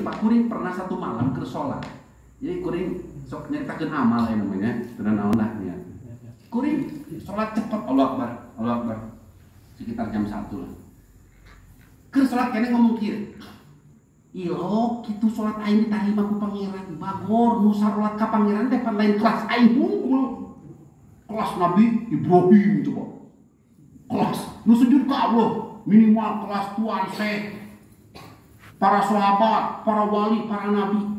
Pak, kuring pernah satu malam keur salat. Jadi kuring sok nyaritakeun amal ya namanya, teu naon lah nya. Kuring salat cepet, Allahu Akbar, Allahu Akbar. Sekitar jam 1 lah. Keur salat kene ngomong kieu. Ilok kitu salat aing ditarima ku pangeran. Bagor nu salat ka pangeran teh pan lain kelas aing hungkul. Kelas Nabi Ibrahim coba. Kelas nu sujud ka Allah, minimal kelas Tuan Syekh. Para sahabat, para wali, para nabi.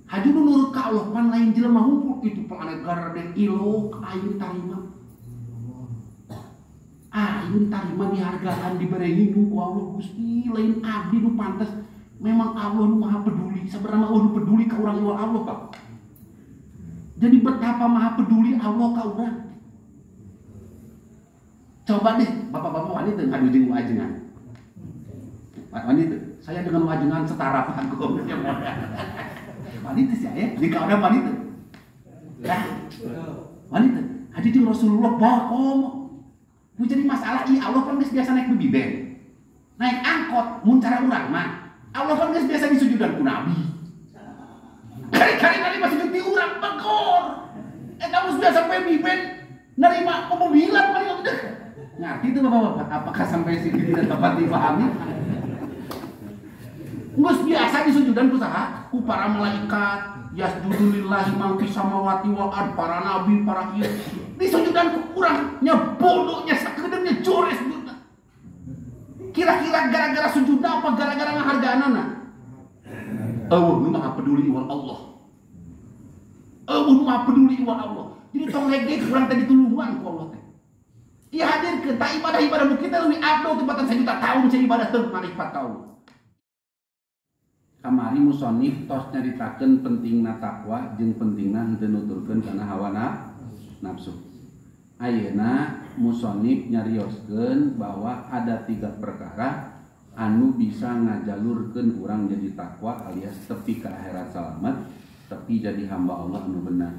Haju nu nurut ka Allah pan lain jelema hungkul itu planet garde ilok aing tarima. Aing tarima dihargaan dibere hindu ku Allah Gusti lain abdi nu pantes. Memang Allah nu maha peduli, sebenarnya Allah nu peduli ka urang iwal Allah, Pak. Jadi betapa maha peduli Allah ka urang. Coba deh bapak-bapak wanita ngadu jeung wajengan. Wanita, saya dengan wajengan setara Pak. Wanita sih ya, jika ada wanita. Ya. Wanita, hadi jeung Rasulullah bakom. Nu jadi masalah ieu Allah kan geus biasa naik biben. Naik angkot mun cara urang mah. Allah kan geus biasa disujudan ku nabi. Kali-kali tadi masih sujud di urang bagor. Eta geus biasa biben nerima pemobilan paling udah. Ngerti itu bapak-bapak, apakah sampai sini tidak dapat dipahami? Geus biasa disujudan ku saha? Ku para malaikat, yasjudu lillahi man fis samawati wal ard, para nabi, para ieu. Disujudan ku urang nya bodohnya sakedeungnya jores sujudna. Kira-kira gara-gara sujudna apa gara-gara ngahargaanana? Eueuh nu maha peduli iwal Allah. Eueuh nu maha peduli iwal Allah. Jadi tong hege urang teh ditulungan ku Allah teh. Ieu hadirkeun tak ibadah-ibadah nu kita leuwih abdol tibatan 1 juta tahun sia ibadah teu marifat ka Allah. Kamari musonif tos nyaritakeun pentingna takwa jeung pentingna henteu nuturkeun kana hawa nafsu. Ayeuna musonif nyarioskeun bahwa ada 3 perkara anu bisa ngajalurkeun urang jadi takwa alias tepi ka akhirat salamet, tepi jadi hamba Allah anu benar.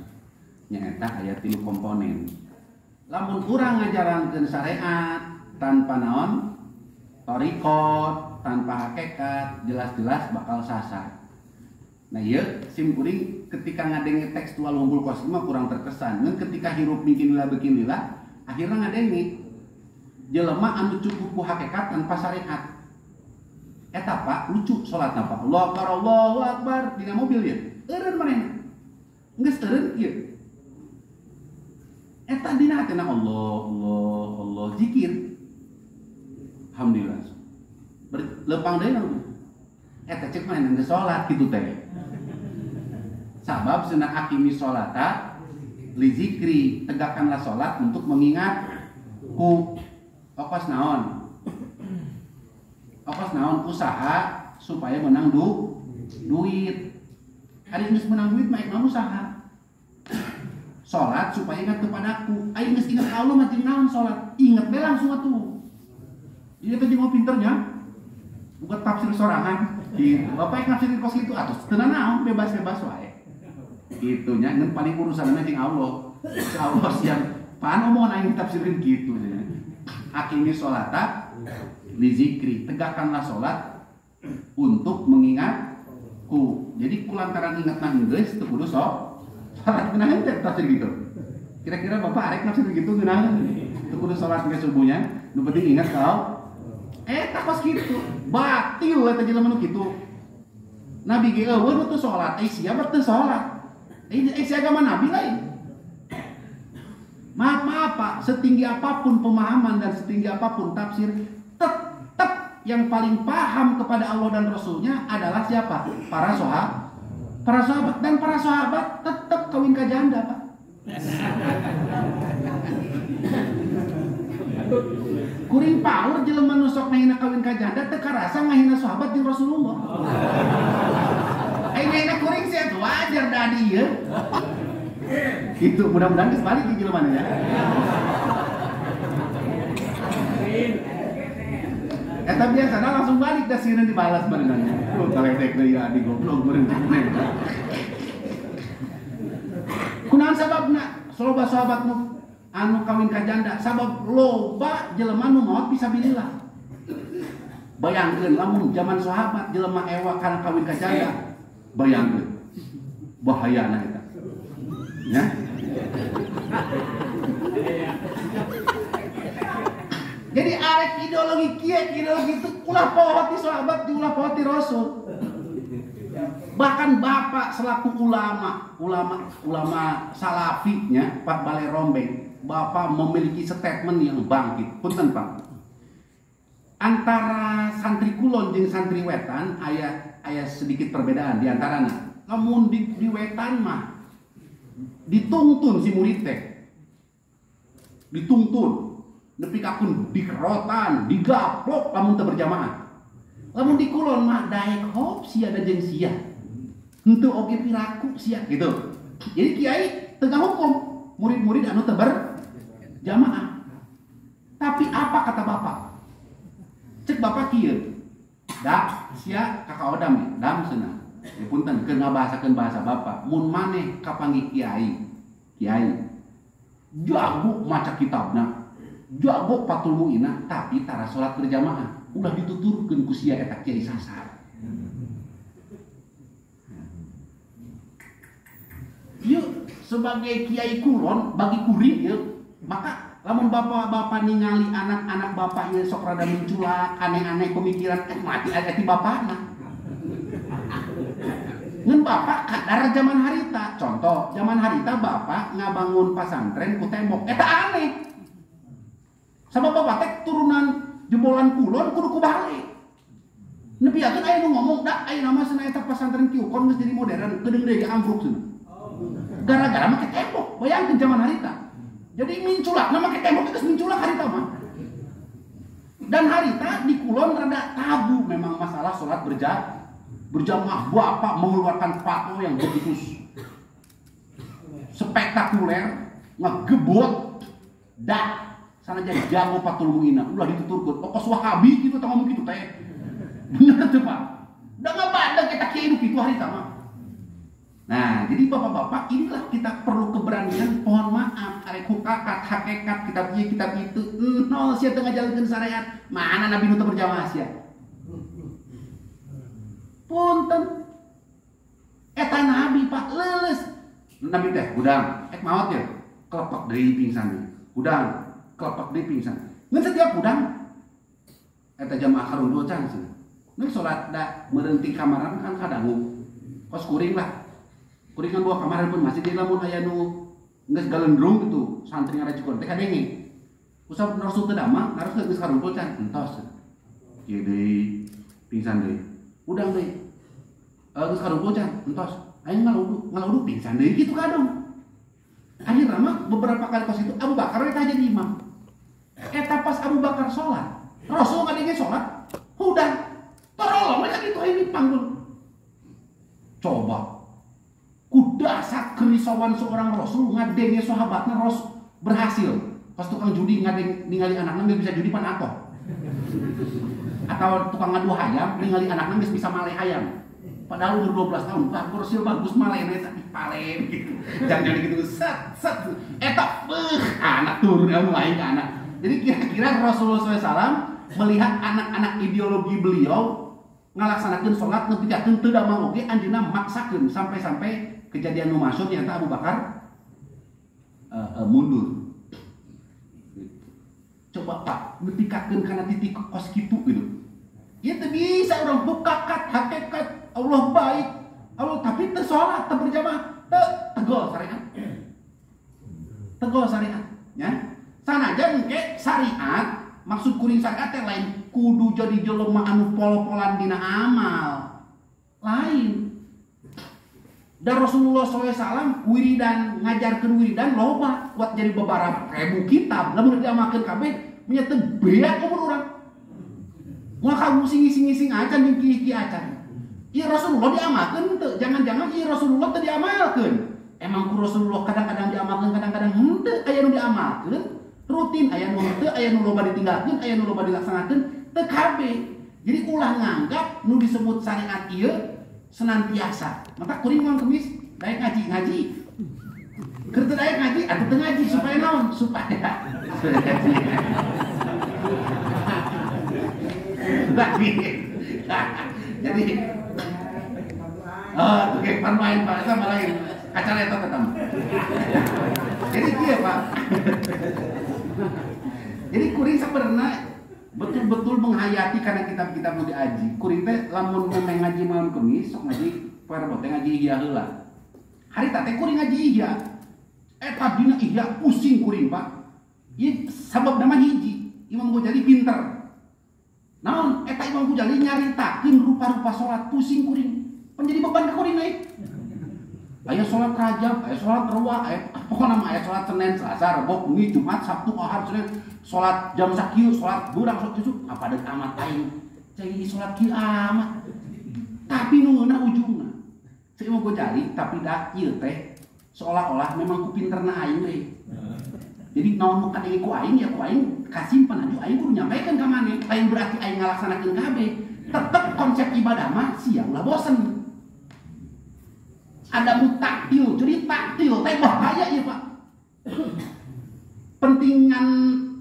Nyaeta aya 3 komponen. Lamun urang ngajarankeun syariat tanpa naon? Thariqat, tanpa hakikat, jelas-jelas bakal sasar. Nah ieu sim kuring ketika ngadenge tekstual unggul kos mah kurang terkesan. Ngan ketika hirup bikin lila akhirnya ngadenge jelema anu cukup ku hakikat tanpa syariat. Eta Pak lucu salatna Pak. Allahu akbar, Allahu akbar dina mobil ieu. Eureun manehna. Geus eureun ieu. Eta dina hatena Allah, Allah, Allah zikir. Alhamdulillah. Lepang deui naon? Eta cek manehna geus salat kitu teh. Sabab cenah aqimi sholata li zikri, tegakkanlah salat untuk mengingat ku. Okos naon? Okos naon usaha supaya menang duit. Ari geus menang duit mah naon usaha? Salat supaya ingat kepadaku. Ari geus ingat ka Allah mah jeung naon salat? Inget we langsung atuh. Jadi teh jeung pinternya. Bukan tafsir sorangan gitu. Bapak yang nafsirin kos gitu atuh teu naon bebas-bebas wae. Gitu nya ngan paling urusanna jeung Allah. Allah siang pan omongan aing ditafsirin gitu nya. Aqimi sholata li zikri, tegakkanlah salat untuk mengingatku. Jadi kulantaran ingat nang geus teu kudu sok salat ngeunaheun teh tafsir gitu. Kira-kira bapak arek nafsir gitu ngeunaheun. Teu kudu salat geus subuhnya, nu penting ingat kau. Eta kos kitu, batil eta jelema nu kitu. Nabi ge eueuh nu teu salat, sia mah teu salat. Sia agama nabi lain. Maaf maaf Pak, setinggi apapun pemahaman dan setinggi apapun tafsir, tetap yang paling paham kepada Allah dan Rasulnya adalah siapa? Para sahabat. Para sahabat dan para sahabat tetap kawin ka janda, Pak. Kuring power jelema nu sok ngahina kawin ka janda teu karasa ngahina sahabat jeung Rasulullah. Aing ngahina kuring sih atuh wajar da di ieu. Itu mudah-mudahan geus balik di jelema nya. Eta biasana langsung balik da sieun dibalas barengannya. Oh, kaledek deui adi goblok meureun. Kunaon sababna? Loba sahabat nu anu kawin ka janda sabab loba jelema nu maot fisabilillah. Bayangkeun lamun zaman sahabat jelema ewa kana kawin ka janda. Bayangkeun. Bahayana eta. Ya. Jadi arek ideologi kieu ideologi itu ulah poho ti sahabat, ulah poho ti Rasul. Bahkan bapak selaku ulama, ulama salafinya Pak Balai Rombeng, bapak memiliki statement yang bangkit. Punten Pak. Antara santri kulon jeung santri wetan aya sedikit perbedaan di antarana. Lamun di wetan mah dituntun si murid teh. Dituntun, nepi ka kun dikerotan, digaplok lamun teu berjamaah. Lamun di kulon mah daek hop sia da jeung sia. Henteu oge piraku sia gitu. Jadi kiai teu ngahukum murid-murid anu teu berjamaah. Tapi apa kata bapak? Cek bapak kieu. Da sia kakak odam dam cenah. Ya punten keur ngabahasakeun bahasa bapak. Mun maneh kapanggih kiai, kiai jago maca kitabna, jago patul muinah, tapi tara salat berjamaah. Ulah dituturkeun ku sia eta kiai sasar. Yuk sebagai kiai kulon bagi kuring yuk, maka lamun bapak-bapak ningali anak-anak bapak ieu sok rada menculak, aneh-aneh pemikiran, mati ada ti bapakna. Ngan bapak kadar zaman harita, contoh zaman harita bapak ngabangun pasantren ku tembok, eta aneh. Sama bapak teh turunan jebolan kulon kudu ku balik. Nepi akeun aya nu ngomong da aya nama cenah eta pasantren kieu kon geus jadi modern, kedeung deui ambruk cenah. Gara-gara make tembok, bayangkeun zaman harita. Jadi minculak, make tembok geus minculak harita mah. Dan harita di kulon rada tabu memang masalah salat berjamaah. Bapak mengeluarkan fatwa yang begitu spektakuler, ngegebot dah sana jadi jago patul muina, ulah dituturkeun. Pokos Wahabi gitu tong ngomong gitu teh. Bener teu Pak? Da ngabadeg eta kiai nu kitu harita mah. Nah, jadi bapak-bapak inilah kita perlu keberanian, pohon maaf, arek hukakat, hakikat, kitab ieu, kitab itu, nol sia teu ngajalankeun syariat. Mana Nabi nu teu berjamaah sia? Punten. Eta Nabi Pak leuleus. Nabi teh hudang, ek maot ya. Kelepak deui pingsan deui. Hudang, kelepak deui pingsan. Ngan setiap hudang eta jamaah karundul can cenah. Nek salat da meureun ti kamaran kan kadangu. Kos kuring lah. Kuring kan dua kamar pun masih di lamun aya nu geus galendrung gitu, santri ngarajukeun teh kadenge. Usap Rasul teu damang, harus geus karumpul can entos. Kieu deui pingsan deui. Udang deui. Geus karumpul can entos. Aing ngaludu pingsan deui kitu kadung. Akhirna mah beberapa kali kos itu Abu Bakar eta jadi imam. Eta pas Abu Bakar salat, Rasul ngadenge salat, hudang. Torolong we ka ditu aing panggul. Coba kudasat kerisauan seorang Rasul ngadenge sahabatna Rasul berhasil. Pas tukang judi ngadeng ningali anakna geus bisa judi pan atoh. Atau tukang ngadu hayam ningali anakna geus bisa male hayam. Padahal umur 12 tahun, bagus bagus male eta pale gitu. Jangan gitu set set eta beuh anak turun ilmu aing ka anak. Jadi kira-kira Rasulullah SAW melihat anak-anak ideologi beliau ngalaksanakeun salat nepikakeun teu damang oge anjeunna maksakeun sampai-sampai kejadian nu masyhur nyata Abu Bakar mundur. Coba Pak, nepikakeun kana titik kos kitu gitu. Ieu teu bisa urang bukakat hakikat Allah baik. Allah tapi teu salat, teu berjamaah, teu tegol syariat. Tegol syariat, ya. Sanajan engke syariat maksud kuring syariat teh lain kudu jadi jelema anu pol-polan dina amal. Lain. Dan Rasulullah SAW wiridan ngajarkeun wiridan loba kuat jadi beberapa ribu kitab lamun diamalkeun kabeh nya teu beak umur urang. Moal kamu sing-sing acan jeung kieu-kieu acan. Ieu Rasulullah diamalkeun teu? Jangan-jangan ieu Rasulullah teu diamalkeun. Emang ku Rasulullah kadang-kadang diamalkeun kadang-kadang henteu aya nu diamalkeun. Rutin aya nu henteu, aya nu loba ditinggalkeun, aya nu loba dilaksanakeun, teu kabeh. Jadi ulah nganggap nu disebut syariat ieu senantiasa. Maka kuring mah kemis daek ngaji-ngaji. Keur teu daek ngaji atuh teu ngaji supaya naon? Supaya Jadi oh, oke, main Pak, sama lain. Acara itu ketemu. Jadi kieu Pak. Jadi kuring sabenerna betul-betul menghayati karena kitab-kitab nu diaji. Kuring teh lamun memeh ngaji malam Kemis sok ngaji poe Rebo teh ngaji Ihya heula. Harita teh kuring ngaji Ihya. Eta dina Ihya pusing kuring Pak. Ieu sabab nama hiji, Imam Ghazali pinter. Naon eta Imam Ghazali nyaritakeun rupa-rupa salat pusing kuring. Menjadi beban ke kuring naik. Aya salat Rajab, aya salat Rewah, aya pokona mah aya salat Senin, Selasa, Rebo, Kamis, Jumat, Sabtu, Ahad, Senin, salat jam sakieu, salat beurang, salat isuk, apa deuk amat aing. Cai salat kieu amat. Tapi nu ngeunah ujungna. Cek Imam Ghazali tapi da ieu teh seolah-olah memang ku pinterna aing we. Jadi naon nu kadenge ku aing ya ku aing kasimpan aju aing kudu nyampaikeun ka maneh. Lain berarti aing ngalaksanakeun kabeh. Tetep konsep ibadah mah sia ulah bosen. Ada mutaktil, jadi taktil teh bahaya ya Pak. Pentingan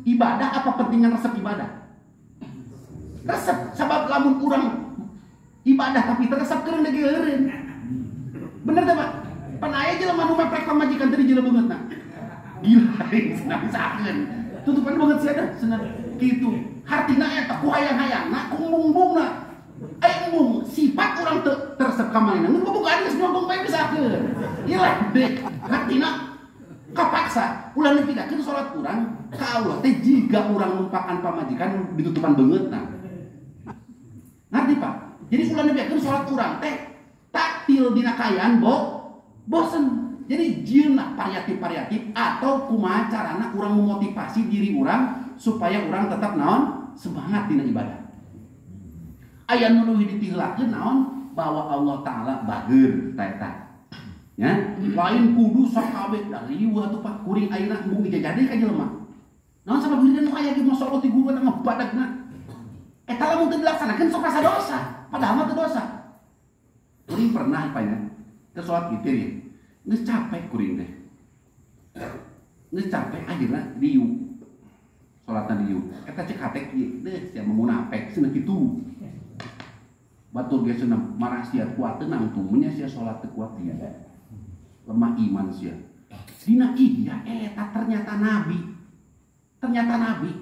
ibadah apa pentingan resep ibadah? Resep, sebab lamun urang ibadah tapi teresep keureun deui eureun. Bener teh Pak? Pan aya jelema nu meprek pamajikan teh jelema beungeutna. Gila, cenah misakeun. Tutupan banget sia dah cenah kitu. Hartina eta ku hayang-hayangna, ku embung-embungna. Embung sifat urang teu teresep ka manehna. Mun bobogohan geus ngomong bae misakeun. Ieu lah dek, hartina kapaksa ulah nepikakeun salat urang ka Allah teh jiga urang numpakan pamajikan ditutupan beungeutna. Ngerti Pak? Jadi ulah nepikakeun salat urang teh taktil dina kaayaan bosen. Jadi jieunna variatif-variatif atau kumaha carana urang memotivasi diri urang supaya urang tetap naon semangat dina ibadah. Aya nu leuwih ditiheulakeun naon bahwa Allah Taala bageur ta eta. Ya, lain kudu sakabeh da riweuh atuh Pak kuring ayeuna embung dijajadi ka jelema. Naon sabab wiridan nu aya ge masyaallah ti guru eta ngebadagna. Eta lamun teu dilaksanakeun sok rasa dosa, padahal mah teu dosa. Kuring pernah Pak ya, teu salat witir ya. Geus capek kuring teh. Geus capek akhirna diuk. Salatna diuk. Eta cek hate kieu, deuh sia munafik cenah kitu. Batur ge cenah marah sia kuat tenang tumunya sia salat teu kuat dia. Lemah iman sia. Dina iya eta ternyata nabi. Ternyata nabi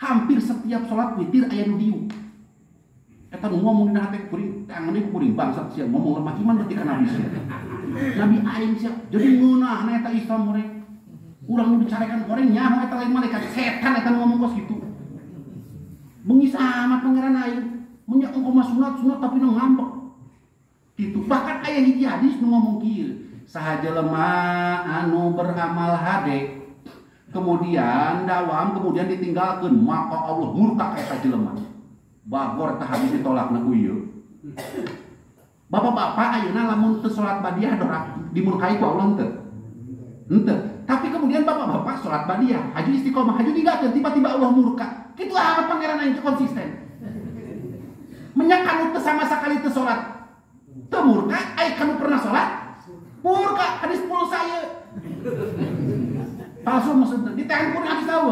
hampir setiap salat witir aya nu diuk. Eta nu ngomong dina hate kuring, tangane kuring bangsat sia ngomong lemah iman berarti ka nabi sia. Nabi aing sia jadi ngeunahna eta Islam urang. Urang nu dicarekan orang nyaho eta lain malaikat setan eta nu ngomong kos kitu. Bengis amat pangeran aing. Menyak engkau mah sunat-sunat tapi nu ngambek. Gitu. Bahkan aya hiji hadis nu ngomong kieu, saha jelema anu beramal hade kemudian dawam kemudian ditinggalkeun maka Allah murka ka eta jelema. Bagor tah habis ditolakna ku ieu. Bapak-bapak ayeuna lamun teu salat badiah dorak dimurkai ku Allah henteu. Henteu. Tapi kemudian bapak-bapak salat badiah, haju istiqomah, haju ninggalkeun tiba-tiba Allah murka. Kitu amat pangeran aing teu konsisten. Menyak kanu teu sama sekali teu salat. Teu murka, ai kanu pernah salat murka hadis pulsa ieu. Palsu maksudna ditahan kuring hadis tahu.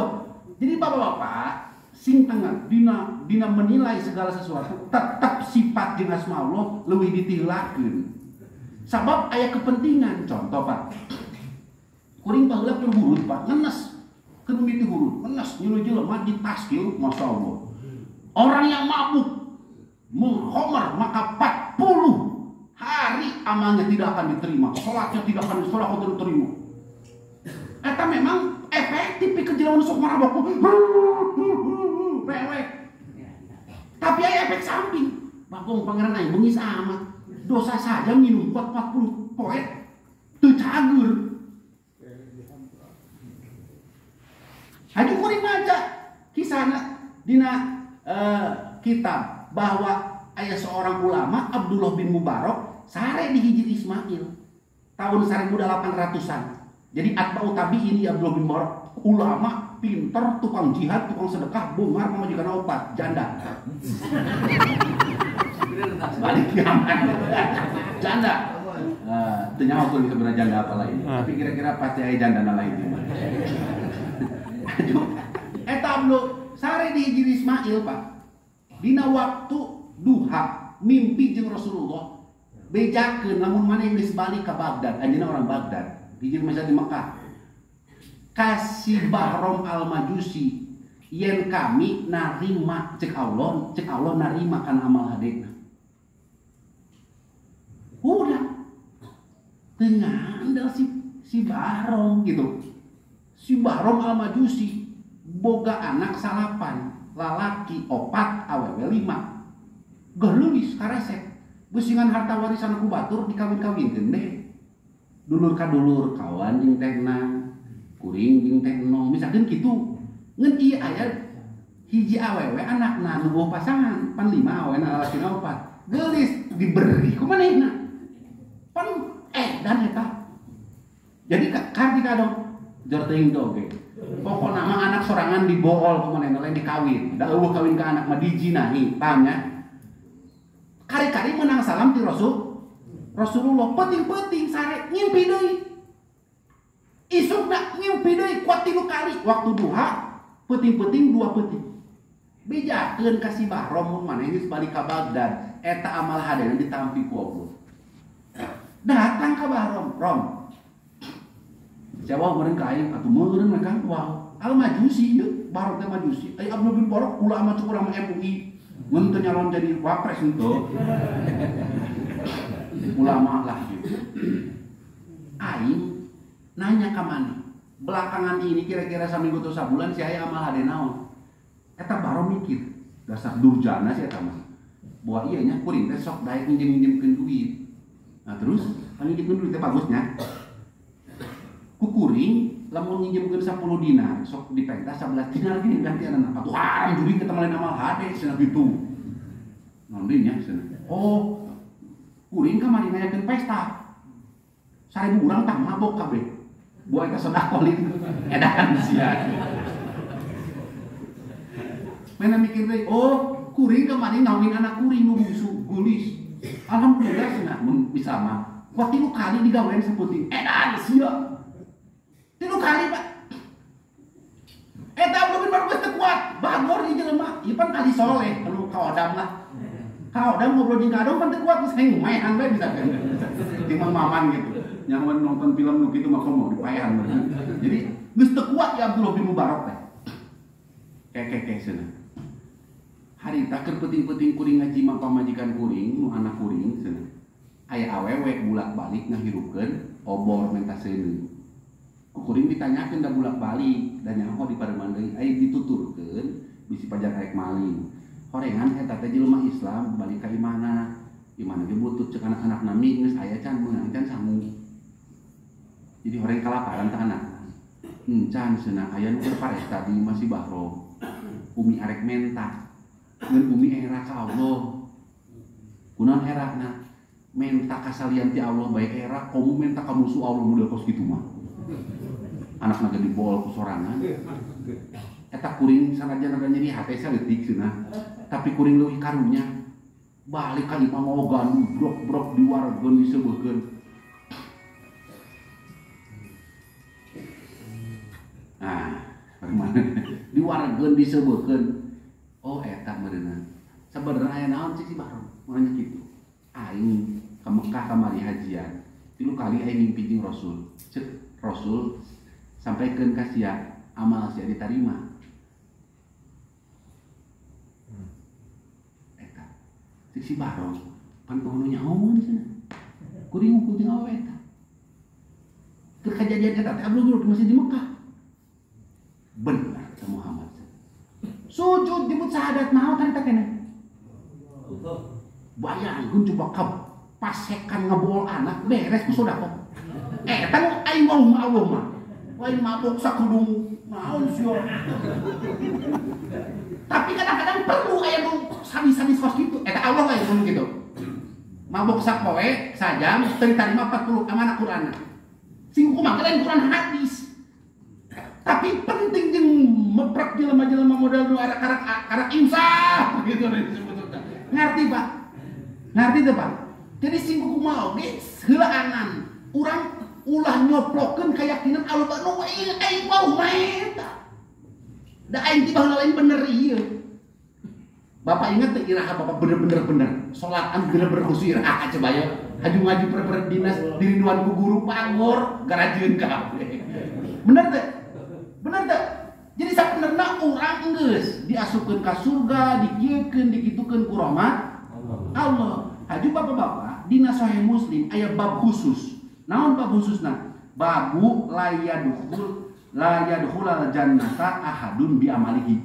Jadi bapak-bapak sing tengah dina menilai segala sesuatu tetap sifat jeung asma Allah leuwih ditiheulakeun. Sabab aya kepentingan. Contoh Pak. Kuring baheula keur hurut Pak, ngenes. Keur mimiti hurut, ngenes ngilu jelema ditaskil masyaallah. Orang yang mabuk menghomer maka 40 hari amalnya tidak akan diterima, salatnya tidak akan disolat atau diterima. Eta memang efektif pikeun jelema nu sok marabok. Pewek. Tapi aya efek samping. Bagong pangeran aing bengis amat. Dosa saja minum kuat 40 poe teu cager. Haju kuring maca kisahna dina kitab bahwa aya seorang ulama Abdullah bin Mubarak sare di Hijir Ismail tahun 1800-an. Jadi atba'u tabi'in Abdullah bin Mubarak ulama pinter, tukang jihad, tukang sedekah, bungar pamajikan opat, janda. Balik nyaman. Janda. Teu nyaho kuring sebenarnya janda apa lain. Tapi kira-kira pasti aya jandana lain. Aduh. Eta Abdul sare di Hijir Ismail, Pak. Dina waktu duha mimpi jeung Rasulullah bejakeun lamun maneh geus balik ka Baghdad, anjeunna orang Baghdad, hijir masa di Mekah. Kasih Bahrom Al-Majusi yen kami narima cek Allah narima kana amal hadena. Udah teu ngandel si Bahrom gitu. Si Bahrom Al-Majusi boga anak salapan, lalaki 4, awewe 5. Geulis karesep. Beusingan harta warisan ku batur dikawin-kawinkeun deh. Dulur ka dulur, kawan jeung tehna, kuring jeung tehno, misalkan kitu. Ngan ieu aya hiji awewe anakna nu boga pasangan, pan 5 awena lalakina 4. Geulis diberi ku manehna. Pan dan eta. Jadi kartika dong jor teuing teh oge. Pokona mah anak sorangan dibool ku manehna lain dikawin. Da eueuh kawin ka anak mah dijinahi, paham nya? Kari-kari menang salam ti Rasulullah penting-penting sare ngimpi deui. Isukna ngimpi deui kuat 3 kali waktu duha, penting-penting 2 penting. Bejakeun ka si Bahrom mun maneh geus balik ka Baghdad, eta amal hadena ditampi ku Allah. Datang ka Bahrom, Rom. Jawab meureun ka aing atuh meureun mereka wow. Al Majusi ieu, Bahrom teh Majusi. Ai Abdul bin Barok ulama cukur sama MUI. Mun teu nyalon jadi wapres henteu. Ulama lah gitu. Aing nanya ka maneh, belakangan ini kira-kira saminggu atau sabulan si aya amal hade naon? Eta Bahrom mikir, dasar durjana si eta mah. Bahwa ieu nya kuring teh sok daek nginjem-nginjemkeun duit. Nah terus, nginjemkeun duit teh bagusnya. Ku kuring lamun nginjemkeun 10 dinar, sok dipenta 11 dinar gini gantian anak. Atuh haram juri kita lain amal hade cenah kitu. Naon deui nya cenah. Oh, kuring kamari ngayakeun pesta. 1000 urang tah mabok kabeh. Buat eta sedekah itu edan sia. Mana mikir deui, oh kuring kamari ngawin anak kuring nu bungsu gulis. Alhamdulillah cenah mun bisa mah. Wah 3 kali digawean saputing. Edan sia. 3 kali Pak. Eta Abdul bin Barok geus teu kuat, bagor di jelema. Ieu pan ahli soleh, anu kaodam lah. Kaodam ngobrol jeung kaodam pan teu kuat geus heng maehan bae bisa kan. Jeung Mang Maman gitu. Nyaman nonton film nu kitu mah komo dipaehan. Jadi geus teu kuat ya Abdullah bin Mubarak teh. Kekeke cenah. Harita keur peuting-peuting kuring ngaji mah pamajikan kuring nu anak kuring cenah. Aya awewe bulak-balik ngahirupkeun obor menta seuneu. Ku kuring ditanyakeun da bulak-balik da nyaho di pareman deui aya dituturkeun bisi pajak rek maling. Horengan eta teh jelema Islam balik ka imana. Imana ge butut ceuk anak-anak nami geus aya can meunang can sangu. Jadi horeng kalaparan teh anak. Encan cenah aya nu keur paresta di masih Bahrom. Umi arek menta. Ngan umi era ka Allah. Kunaon erana? Menta kasalian ti Allah bae era, komo menta ka musuh Allah model kos kitu mah. Anakna ge dibol ku sorangan. Eta kuring sanajan rada nyeri hate saeutik cenah. Tapi kuring leuwih karunya. Balik ka imah ngogan brok-brok diwargeun diseubeurkeun. Nah, bagaimana? Diwargeun diseubeurkeun. Oh eta meureunna. Sabenerna aya naon cik si Bahrom? Mun kitu. Aing ka Mekah kamari hajian. 3 kali aing mimpi jeung Rasul. Cek Rasul sampaikeun ka sia amal sia ditarima. Eta. Cek si Bahrom pan eueuh nyahoan cenah. Kuring ngumpul jeung awewe eta. Keur kajadian eta teh Abdul masih di Mekah. Benar kata Muhammad. Sujud jemput syahadat naon tadi teh keneh. Bayangkeun coba ka pasekan ngebol anak beres ku sedekah. Eta nu aing mau Allah mah. Lain mabok sakudung naon sia. Tapi kadang-kadang perlu aya nu sadis-sadis kos kitu. Eta Allah lain nu kitu. Mabok sapoe sajam teu ditarima 40 amanah Qur'an. Sing kumaha lain Qur'an hadis. Tapi penting jeung meprek jelema-jelema model nu arak-arak insaf gitu disebutna. Ngerti Pak? Ngerti teu Pak? Jadi sing kumaha oge heulaanan. Urang ulah nyoplokeun keyakinan Allah nu aing mau mah eta. Da aing ti baheula lain bener ieu. Bapak ingat teh iraha bapak bener-bener bener salat anu bener-bener khusyuk iraha coba ya. Haju ngaji bener-bener dinas dirinduan ku guru pangor garajieun kabeh. Bener teh? Bener teh? Jadi sabenerna urang geus diasupkeun ka surga, dikieukeun, dikitukeun ku rahmat Allah. Haju bapak-bapak dina Sahih Muslim aya bab khusus. Naon bab khususna? Babu la yadkhulal jannata ahadun bi amalihi.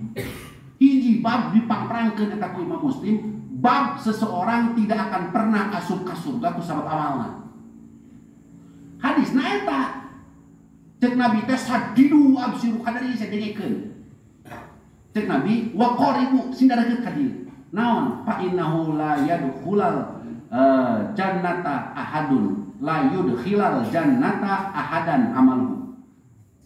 Hiji bab dipangprangkeun eta ku Imam Muslim, bab seseorang tidak akan pernah asup ka surga ku sabab amalna. Hadisna eta cek Nabi teh sadidu absiru kadari sadengekeun. Cek Nabi wa qaribu sing darakeut ka dieu. Naon? Fa innahu la yadkhulal jannata ahadun la yudkhilal jannata ahadan amaluhu.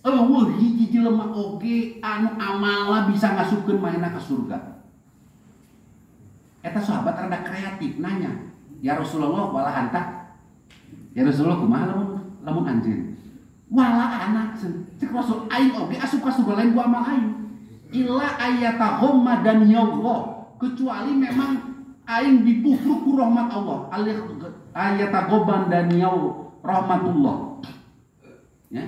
Eueuh hiji jelema oge anu amalna bisa ngasupkeun manehna ka surga. Eta sahabat rada kreatif nanya, "Ya Rasulullah wala anta?" Ya Rasulullah kumaha lamun anjeun? Wala anak cek Rasul aing oge asup ka surga lain ku amal aing. Illa ayataghammadani Allah, kecuali memang aing dibubruk ku rahmat Allah. Ayataghammadani rahmatullah. Ya.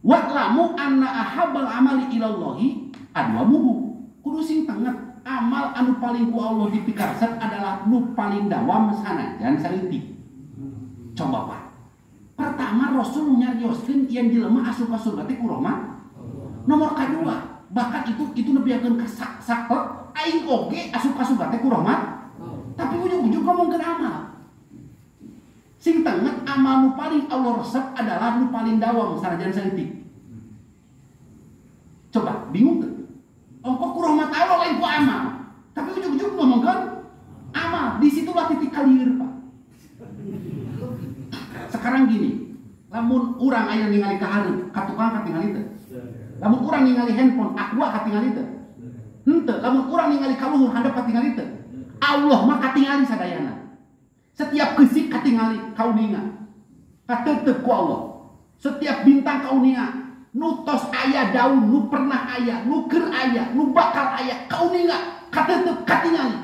Wa'lamu anna ahabbal amali ilallahi adwamuhu. Kudu sing tenget amal anu paling ku Allah dipikaresep adalah nu paling dawam sanajan saeutik. Coba Pak. Pertama Rasul nyarioskeun yen jelema asup ka surga teh ku rahmat. Nomor kadua, bahkan itu nebiakeun ka sak-saklek aing oge asup ka surga teh ku rahmat. Tapi ujung-ujung ngomongkeun amal. Sing tenget amal nu paling Allah resep adalah nu paling dawam sanajan saeutik. Coba bingung tuh. Ongkoh ku rahmat Allah lain ku amal. Tapi ujung-ujung ngomongkeun amal. Disitulah titik kalieur, Pak. Sekarang gini, lamun urang aya ningali ka hareup, ka tukang katingali teu. Lamun urang ningali handphone, aqua katingali teu. Henteu, lamun urang ningali ka luhur handap katingali teu. Allah mah katingali sadayana. Setiap gesik katingali kauninga. Katetep ku Allah. Setiap bintang kauninga. Nu tos aya daun, nu pernah aya, nu keur aya, nu bakal aya, kauninga katetep katingali.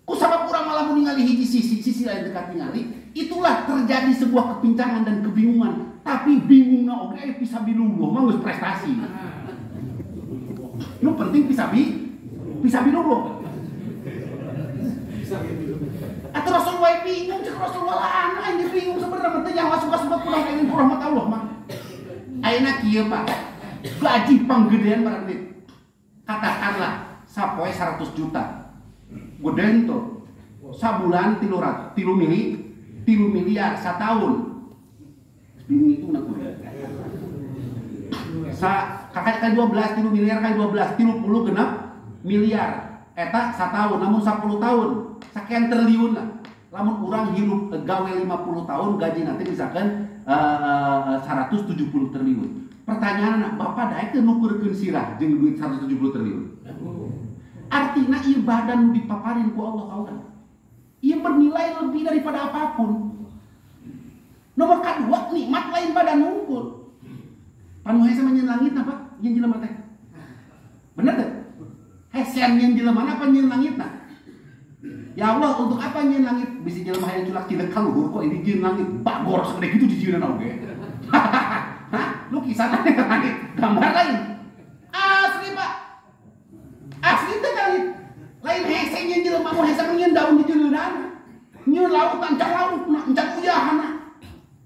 Ku sabab urang malah ningali hiji sisi, sisi lain teu katingali, itulah terjadi sebuah kepincangan dan kebingungan. Tapi bingungna oge fisabilillah mah geus prestasi. Nu penting fisabilillah. Atau Rasulullah bingung, cek Rasulullah lah aing bingung sebenarnya mah teu nyaho asup ka surga kurang pengen ku rahmat Allah mah. Ayeuna kieu Pak, gaji panggedean barang duit. Katakanlah sapoe 100 juta. Gedean tuh. Sabulan 3 miliar sataun. Bingung itu nak kudu. Sa kakak kali 12, 3 miliar kali 12, 30 genep miliar. Eta sataun, namun 10 tahun sekian triliun lah. Lamun urang hirup gawe 50 tahun gaji nanti misalkan 170 triliun. Pertanyaan bapak daek teu nukurkeun sirah jeung duit 170 triliun. Artina ieu badan nu dipaparin ku Allah ka urang. Ieu bernilai lebih daripada apapun. Nomor kadua nikmat lain badan unggul. Panu hese mah nyeun langit apa? Nyeun jelema teh. Bener teh? Hese nyeun jelema apa nyeun langitna? Ya Allah, untuk apa nyeun langit? Bisi jelema hayang culak cilek ka luhur kok ini nyeun langit. Bagor segede gitu dijieunna oge. Hah? Lukisan langit, gambar lain. Asli, Pak. Asli teh langit. Lain hese nyeun jelema mun hese nyeun daun dijieunna. Nyeun lautan can lautna, can uyahna.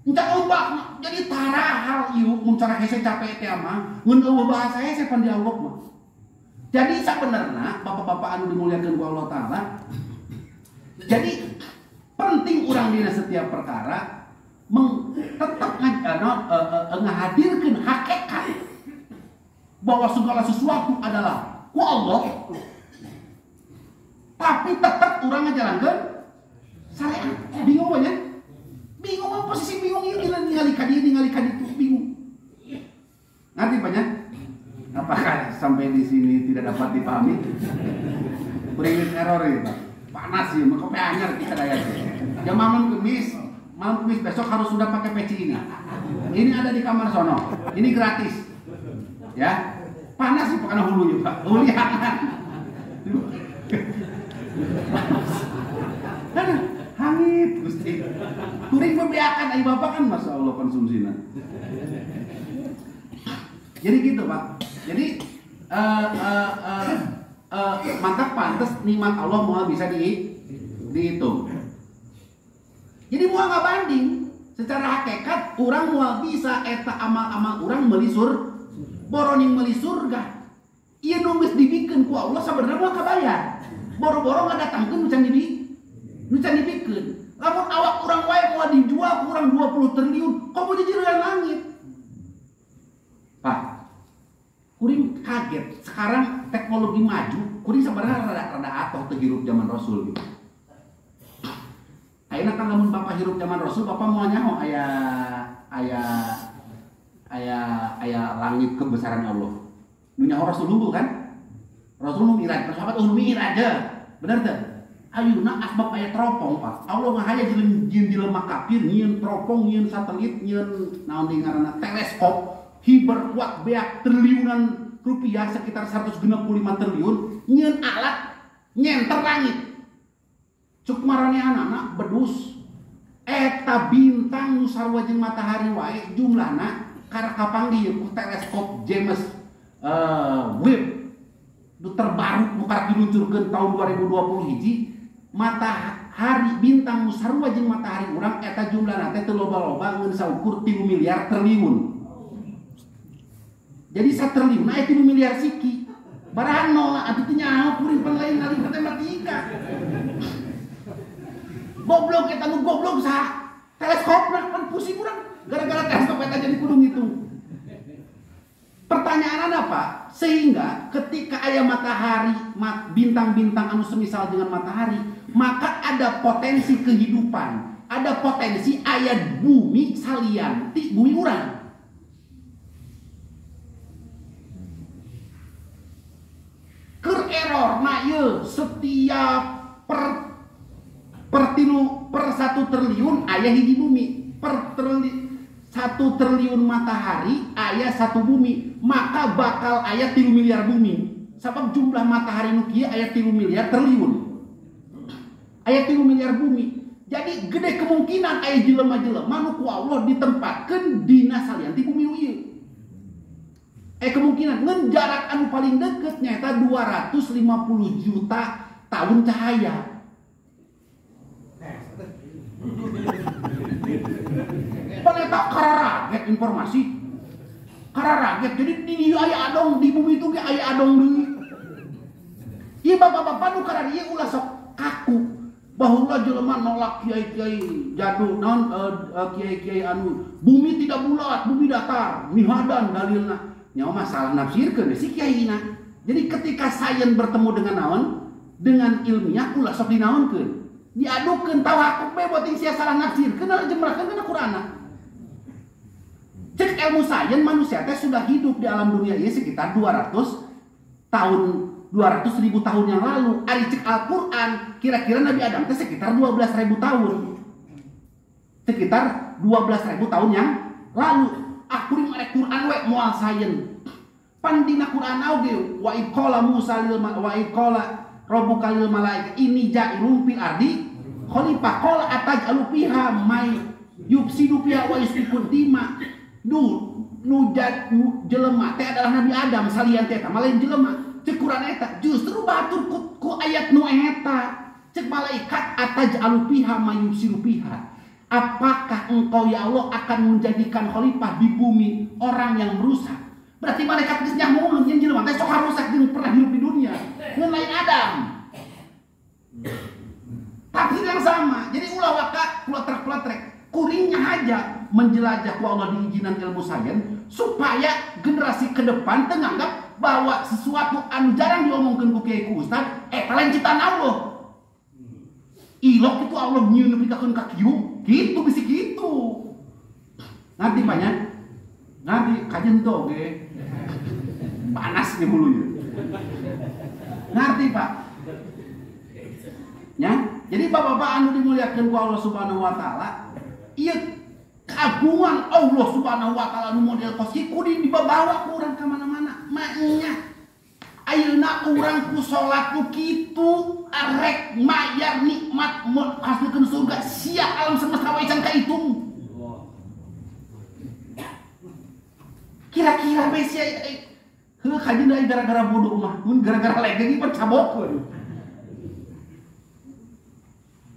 Can ombakna. Jadi tarahal ieu mun cara hese capek teh mah, ngeun eueuh bahasa hese pan di Allah mah. Jadi sabenerna bapak-bapak anu dimuliakeun ku Allah Taala, jadi penting urang dina setiap perkara tetap ngahadirkeun hakikat bahwa segala sesuatu adalah ku Allah, tapi tetap urang ngajalankeun syariat. Bingung banyak, bingung posisi bingung ieu ningali ka dieu ningali ka ditu bingung. Ngerti banyak? Apakah sampai di sini tidak dapat dipahami? Kuring error ya, Pak. Panas ya, mau kopi anyar kita daya. Ya malam Kamis besok harus sudah pakai peci ini. Ini ada di kamar sono. Ini gratis. Ya. Panas sih karena hulunya, Pak. Hulu hangat. Aduh, hangit Gusti. Kuring bebeakan ai bapak kan Masya Allah konsumsina. Jadi gitu Pak. Jadi mantap pantes nikmat Allah moal bisa dihitung. Jadi moal ngabanding secara hakikat urang moal bisa eta amal-amal urang meuli boroning meuli surga. Ieu nu geus dibikeun ku Allah sabenerna moal kabayar. Boro-boro ngadatangkeun nu can dibikeun. Lamun awak urang wae moal dijual ku urang 20 triliun, komo jijireun langit. Pak, kuring kaget. Sekarang teknologi maju, kuring sebenarnya rada atoh teu hirup zaman Rasul gitu. Ayeuna kan lamun bapak hirup zaman Rasul, bapak moal nyaho aya aya aya aya langit kebesaran Allah. Nu nyaho Rasul unggul kan? Rasul nu miraj, sahabat nu miraj. Bener teu? Ayeuna asbab aya teropong, Pak. Allah ngahaya jieun jelema kafir nyieun teropong, nyieun satelit, nyieun naon deui ngaranna teleskop hiber kuat beak triliunan rupiah sekitar 165 triliun nyieun alat nyenter langit. Cuk maranehanana bedus eta bintang nu sarua jeung matahari wae jumlahna karak kapanggih ku teleskop James Webb nu terbaru nu karak diluncurkeun tahun 2020 hiji matahari bintang nu sarua jeung matahari urang eta jumlahna teh teu loba-loba ngan saukur 3 miliar triliun. Jadi satriliun aya 3 miliar siki. Barahan nol atuh teu nyaho kuring pan lain ahli matematika. Goblok eta nu goblok saha? Teleskopna kan pusing urang gara-gara teleskop eta jadi kudu ngitung. Pertanyaan apa? Sehingga ketika aya matahari, bintang-bintang anu semisal dengan matahari, maka ada potensi kehidupan, ada potensi aya bumi salian ti bumi urang. Keur error na ieu setiap per 1 triliun aya hiji bumi, per 1 triliun matahari aya 1 bumi, maka bakal aya 3 miliar bumi. Sabab jumlah matahari nu kieu aya 3 miliar triliun. Aya 3 miliar bumi. Jadi gede kemungkinan aya jelema-jelema nu ku Allah ditempatkeun dina salian ti bumi nu ieu. Kemungkinan ngan jarak anu paling deket nyaeta 250 juta tahun cahaya. Paneta kararaget informasi. Kararaget jadi di dieu aya adong di bumi itu ge aya adong deui. Ieu bapak-bapak nu kararieu ulah sok kaku. Baheula jelema nolak kiai-kiai jadul naon kiai-kiai anu bumi tidak bulat, bumi datar, mihadan dalilna. Nyawa masalah nafsirkeun si kiaina. Jadi ketika sains bertemu dengan naon? Dengan ilmiah ulah sok dinaonkeun. Diadukeun tawakuf be boting sia salah nafsirkeun jemrakeun kana Qur'anna. Cek ilmu sains manusia teh sudah hidup di alam dunia ini sekitar 200 ribu tahun yang lalu. Ari cek Al-Qur'an kira-kira Nabi Adam teh sekitar 12.000 tahun. Sekitar 12.000 tahun yang lalu. Akuring arek Quran we moal sains. Pan dina Quran oge wa iqala Musa lil wa iqala rabbuka lil malaika inni ja'ilun fil ardi khalifah qala ataj'alu fiha may yufsidu fiha wa yasfiku dima. Nu jelema teh adalah Nabi Adam salian teh eta mah lain jelema. Cek Quran eta justru batur ku ayat nu eta. Cek malaikat ataj'alu fiha may yufsidu fiha. Apakah engkau ya Allah akan menjadikan khalifah di bumi orang yang merusak? Berarti malaikat geus nyaho nyeun jelema teh sok rusak jeung pernah hidup di dunia. Mun lain Adam. Tafsir yang sama. Jadi ulah waka plotrek-plotrek. Kuringnya aja menjelajah ku Allah diizinan ilmu sains supaya generasi ke depan teu nganggap bahwa sesuatu anu jarang diomongkeun ku kiai ku ustad eta lain ciptaan Allah. Ilok itu Allah nyieun nepi ka kieu, kitu bisi kitu. Ngerti banyak? Ngerti kajen teu oge. Panas di bulunya. Ngerti Pak? Ya, jadi bapak-bapak anu dimuliakeun ku Allah Subhanahu wa taala, ieu keagungan Allah Subhanahu wa taala nu model kos kieu kudu dibawa ku urang ka mana-mana. Maknya Ayeuna urang ku salat nu kitu arek mayar nikmat hasilkeun surga sia alam semesta wae can kahitung. Kira-kira bae sia heuh kajeun deui gara-gara bodoh mah mun gara-gara legeng ieu cabokeun.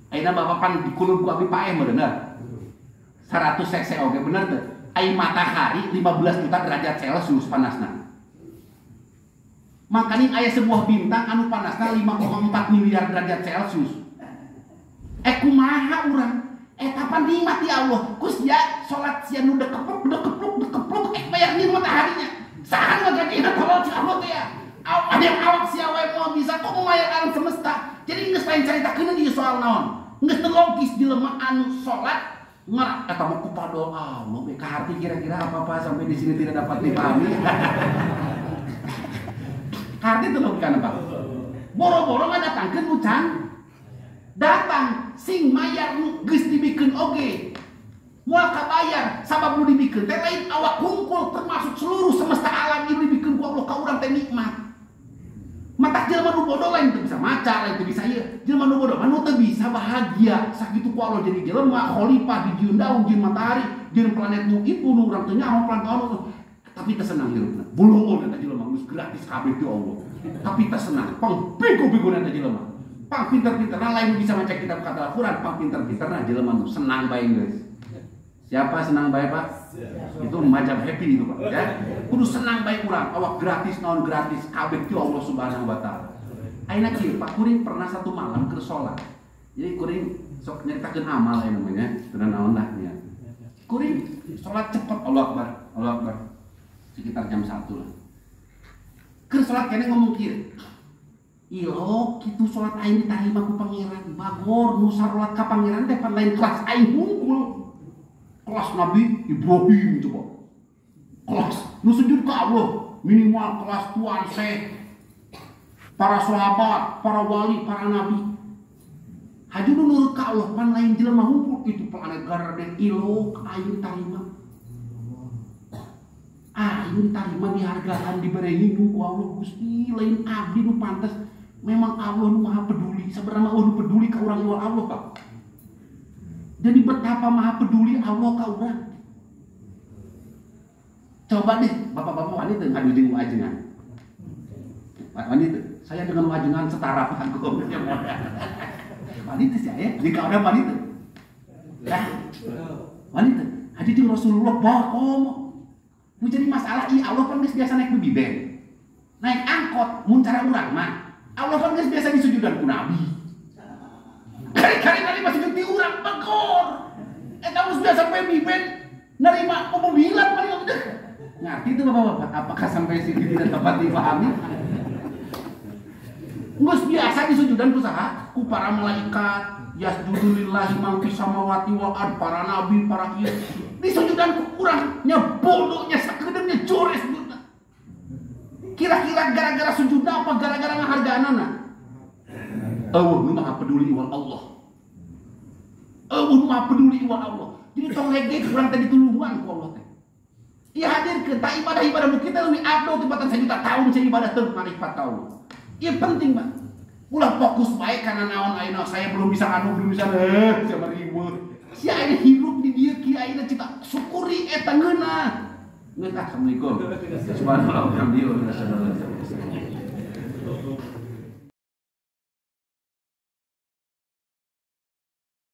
Ayeuna bapak pan dikulub ku abdi paeh meureun 100 cc oge bener teu? Ai matahari 15 juta derajat Celcius panasna. Makanya aya sebuah bintang anu panasna 5,4 miliar derajat Celcius. Kumaha urang? Eta pan nikmat di Allah. Ku sia salat sia nu dekepluk dekepluk dekepluk bayar nyin mataharinya. Saha nu ngagajina tolol si Allah teh ya. Awak sia wae moal bisa kok mayar alam semesta. Jadi geus lain caritakeun ieu soal naon. Geus teu logis jelema anu salat ngerak eta mah ku padol Allah we kaharti kira-kira apa-apa sampai di sini tidak dapat dipahami. Kaharti teu logikana Pak. Boro-boro ngadatangkeun nu can datang sing mayar nu geus dibikeun oge. Moal kabayar sabab nu dibikeun teh lain awak hungkul termasuk seluruh semesta alam ieu dibikeun ku Allah ka urang teh nikmat. Matak jelema nu bodoh lain teu bisa maca, lain teu bisa ieu. Jelema nu bodoh mah nu teu bisa bahagia. Sakitu ku Allah jadi jelema khalifah di jieun daun, jieun matahari, jieun planet nu itu nu urang teu nyaho planet anu. Tapi teu senang hirupna. Bolongon eta jelema geus gratis kabeh ti Allah. Tapi teu senang, pang bego-begona eta jelema. Pang pinter-pinterna lain bisa maca kitab kata Al-Qur'an, pang pinter-pinterna jelema nu senang bae geus. Siapa senang bae Pak? Itu macam happy itu Pak ya. Kudu senang bae urang, awak gratis naon gratis kabeh ti Allah Subhanahu wa taala. Ayeuna kieu Pak kuring pernah satu malam keur salat. Jadi kuring sok nyaritakeun amal aya namanya, teu naon lah nya. Kuring salat cepet Allahu Akbar, Allahu Akbar. Sekitar jam 1 lah. Keur salat kene ngomong kieu. Ilok kitu salat aing ditarima ku pangeran. Bagor nu salat ka pangeran teh pan lain kelas aing hungkul. Kelas Nabi Ibrahim coba. Kelas nu sujud ke Allah, minimal kelas Tuan Syekh, para sahabat, para wali, para nabi. Haju nu nurut ka Allah pan lain jelema hungkul itu planet garden ilok aing tarima. Aing tarima dihargaan dibere hindu ku Allah Gusti lain abdi nu pantes. Memang Allah nu maha peduli, sebenarnya Allah nu peduli ka urang iwal Allah Pak. Jadi betapa maha peduli Allah ka urang. Coba deh bapak-bapak wanita ngadu jeung wajengan. Wanita, saya dengan wajengan setara Pak. Wanita sih ya, jika ada wanita. Nah, wanita, haji jeung Rasulullah bakom. Nu jadi masalah ieu Allah kan geus biasa naik biben. Naik angkot mun cara urang mah. Allah kan geus biasa disujudan ku nabi. Kari-kari nari masih sujud di urang bagor. Eta geus biasa biben nerima mobilan paling udah. Ngerti tuh bapak-bapak, apakah sampai sini tidak dapat dipahami? Geus biasa disujudan ku saha? Ku para malaikat, yasjudu lillahi man fis samawati wal ard, para nabi, para ieu. Disujudan ku urang nya bodohnya sakedeungnya jores. Kira-kira gara-gara sujudna apa gara-gara ngahargaanana? Eueuh nu maha peduli iwal Allah. Eueuh nu maha peduli iwal Allah. Jadi tong legek urang teh ditulungan ku Allah teh. Ieu hadirkeun tah ibadah-ibadah nu kita leuwih abdol tibatan 1 juta tahun cenah ibadah teu marifat ka Allah. Ieu penting, Pak. Ulah fokus bae kana naon ayeuna saya belum bisa anu belum bisa sia riweuh. Sia ayeuna hirup di dieu kieu ayeuna cita syukuri eta ngeunah. Ngeunah assalamualaikum. Subhanallah walhamdulillah.